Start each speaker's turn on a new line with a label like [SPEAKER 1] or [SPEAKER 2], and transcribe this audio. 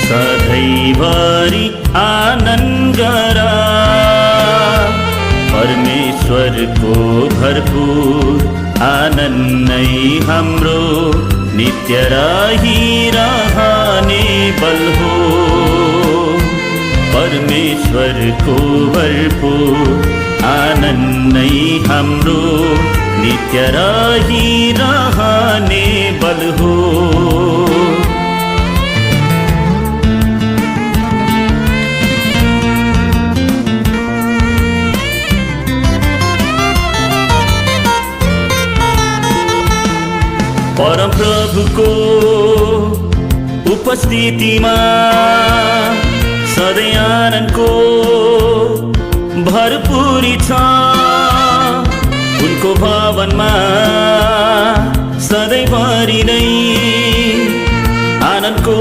[SPEAKER 1] सधैँभरि आनन्द गरा परमेश्वरको भरपूर आनन्द नै हाम्रो नित्य रहिरहने बल हो। परमेश्वरको भरपूर आनन्द नै हाम्रो नित्य रहिरहने बल हो। परम प्रभुको उपस्थितिमा सधैँ आनन्दको भरपुरी छ। उनको भवनमा सधैँभरि नै आनन्दको